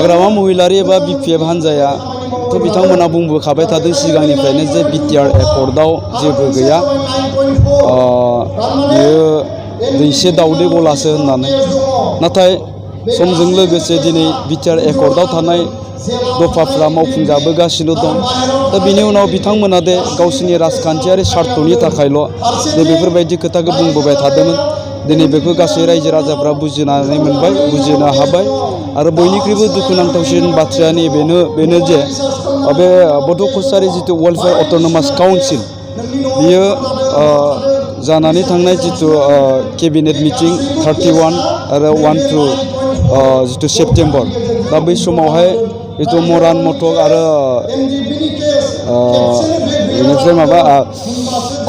हाग्रामा महिलारि एबा BPF हान्जाया बिथांमोना बुंबोखाबाय थादों सिगांनिफ्रायनो जे BTR एकर्डआव जेबो गैया, बियो दैसे दाउदै गलासो होननानै। नाथाय समजों लोगोसे दिनै BTR एकर्डआव थानाय दफाफ्रा मावफुंजाबोगासिनो दं। दा बिनि उनाव बिथांमोना दे गावसोरनि राजखान्थियारि स्वार्थनि थाखायल' बेफोरबायदि खोथाखौ बुंबोबाय थादोंमोन। दिनै बेखौ गासै रायजो राजाफ्रा बुजिनानै मोनबाय, बुजिनो हाबाय। आरो बयनिख्रुइबो दुखुनांथावसिन बाथ्राया बेनो जे बे बड' कछारी जितु वेलफेयार अट'नमास काउन्सिल बियो जानानै थांनाय जितु केबिनेट मिटिं 31 आरो 1 जितु सेप्टेम्बर, दा बै समावहाय जितु मरान मटक आरो बेनिफ्राय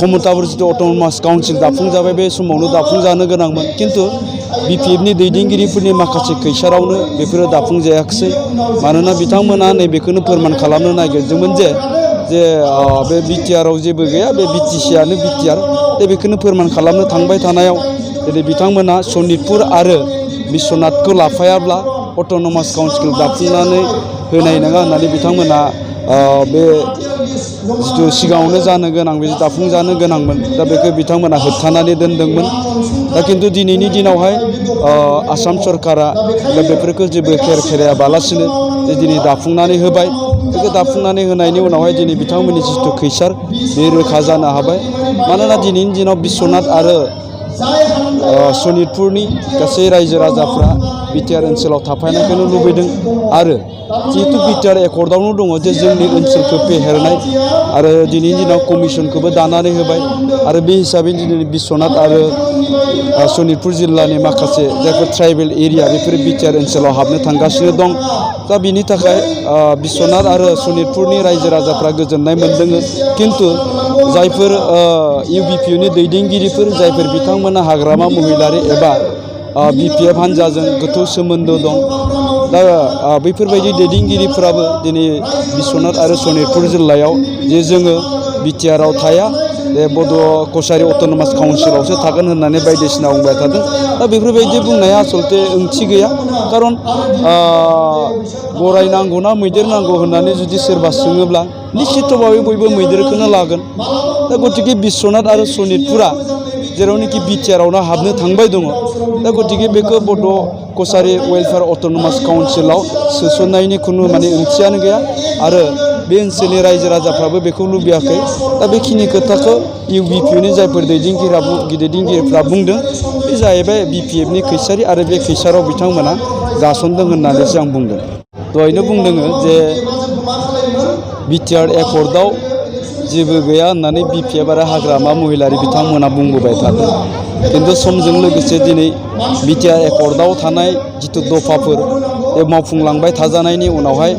कमतापुर जितु अट'नमास काउन्सिल दाफुंजाबाय, बे समावनो दाफुंजानो गोनांमोन। खिन्थु BPFनि दैदेनगिरिफोरनि माखासे खैसारावनो बेफोरो दाफुंजायाखिसै। मानोना बिथांमोना नैबेखौनो फोरमान खालामनो नागिरदोंमोन जे बे BTRआव जेबो गैया, बे BTCआनो BTR, दा बेखौनो फोरमान खालामनो थांबाय थानायाव दिनै बिथांमोना सनितपुर आरो बिश्वनाथखौ लाफायाब्ला अट'नमास काउन्सिलखौ दाफुंनानै होनाय नङा होननानै बिथांमोना बे जितु सिगाङावनो जानो गोनां बे दाफुंजानो गोनांमोन, दा बेखौ बिथांमोना होबथानानै दोनदोंमोन। दा खिन्थु दिनैनि दिनावहाय आसाम सरकारा बेफोरखौ जेबो खेर खेरायाबालासिनो जे दिनै दाफुंनानै होबाय। बेखौ दाफुंनानै होनायनि उनावहाय दिनै बिथांमोननि जितु खैसार बे रोखा जानो हाबाय। मानोना दिनैनि दिनाव बिश्वनाथ आरो सनितपुरनि गासै रायजो राजाफ्रा BTR ओनसोलाव थाफायनायखौनो लुबैदों। आरो जिहेतु BTR एकर्डआवनो दङ जे जोंनि ओनसोलखौ फेहेरनाय, आरो दिनैनि दिनाव कमिसनखौबो दानानै होबाय। आरो बे हिसाबै दिनै बिश्वनाथ आरो सनितपुर जिल्लानि माखासे जायफोर ट्राइबेल एरिया बेफोर BTR ओनसोलाव हाबनो थांगासिनो दं। दा बिनि थाखाय बिश्वनाथ आरो सनितपुरनि रायजो राजाफ्रा गोजोननाय मोनदों। खिन्थु जायफोर UBPनि दैदेनगिरिफोर, जायफोर बिथांमोना हाग्रामा महिलारि एबा BPF हान्जाजों गोथौ सोमोन्दो दं, दा बैफोरबायदि दैदेनगिरिफोराबो दिनै बिश्वनाथ आरो सनितपुर जिल्लायाव जे जोङो BTRआव थाया, बे बड' कछारी अट'नमास काउन्सिलावसो थागोन होननानै बायदिसिना बुंबाय थादों। दा बेफोरबायदि बुंनाया आसलथे ओंथि गैया। खारन गराय नांगौ ना मैदेर नांगौ होननानै जुदि सोरबा सोङोब्ला निश्चितभाबै बयबो मैदेरखौनो लागोन। दा गतिके बिश्वनाथ आरो सनितपुरा जेरावनोखि BTRआवनो हाबनो थांबाय दङ, दा गतिके बेखौ बड' कछारी वेलफेयार अट'नमास काउन्सिलाव सोसननायनि खुनु ओंथियानो गैया। आरो बे ओनसोलनि रायजो राजाफ्राबो बेखौ लुबैयाखै। दा बेखिनि खोथाखौ UBPनि जायफोर दैदेनगिरिफ्रा बुंदों, बे जाहैबाय BPFनि खैसारि, आरो बे खैसाराव बिथांमोना गासनदों होननानैसो आं बुंदों। दहायनो बुंदों जे BTR एकर्डआव जेबो गैया होननानै BPF आरो हाग्रामा महिलारि बिथांमोना बुंबोबाय थादों। खिन्थु समजों लोगोसे दिनै BTR एकर्डआव थानाय जितु दफाफोर बे मावफुंलांबाय थाजानायनि उनावहाय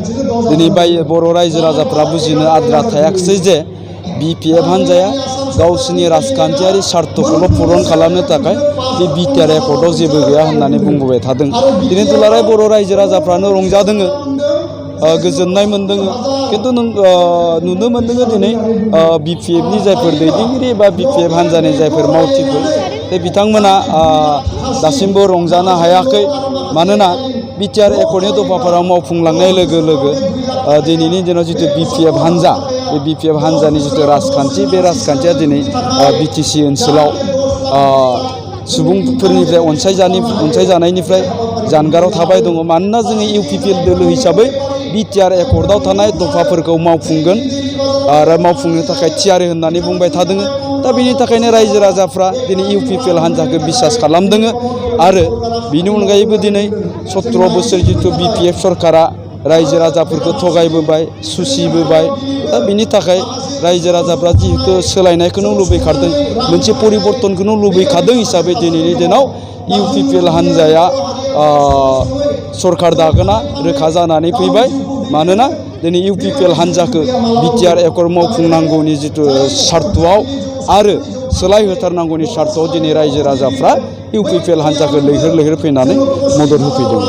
दिनै बर' रायजो राजाफ्रा बुजिनो आद्रा थायाखिसै जे BPF हान्जाया गावसोरनि राजखान्थियारि स्वार्थखौल' पुरन खालामनो थाखाय बे BTR एकर्डआव जेबो गैया होननानै बुंबोबाय थादों। दिनै दुलाराय बर' रायजो राजाफ्रानो रंजादों, गोजोननाय मोनदों। खिन्थु नुनो मोनदों दिनै BPFनि जायफोर दैदेनगिरि एबा BPF हान्जानि जायफोर मावथिफोर, बे बिथांमोना दासिमबो रंजानो हायाखै। मानोना BTR एकर्डनि दफाफोराव मावफुंलांनाय लोगो लोगो दिनैनि दिनाव जितु BPF हान्जा, बे BPF हान्जानि जितु राजखान्थि, बे राजखान्थिया दिनै BTC ओनसोलाव सुबुंफोरनिफ्राय अनसायजानायनिफ्राय जानगाराव थाबाय दङ। मानोना जोङो UPPL दोलो हिसाबै BTR एकर्डआव थानाय दफाफोरखौ मावफुंगोन आरो मावफुंनो थाखाय थियारि होननानै बुंबाय थादों। दा बेनि थाखायनो रायजो राजाफ्रा दिनै UPPL हान्जाखौ बिसास खालामदों। आरो बेनि अनगायैबो दिनै 17 बोसोर जितु BPF सरकारा रायजो राजाफोरखौ थगायबोबाय, सुसिबोबाय। दा बिनि थाखाय रायजो राजाफ्रा जिहेतु सोलायनायखौनो लुबैखादों, मोनसे परिबर्तनखौनो लुबैखादों हिसाबै दिनैनि दिनाव UPPL हान्जाया सरकार दागोना रोखा जानानै फैबाय। मानोना दिनै UPPL हान्जाखौ BTR एकर्ड मावफुंनांगौनि जितु स्वार्थआव आरो सोलायहोथारनांगौनि स्वार्थआव दिनै रायजो राजाफ्रा UPPL हान्जाखौ लैहोर लैहोर फैनानै मदद होफैदों।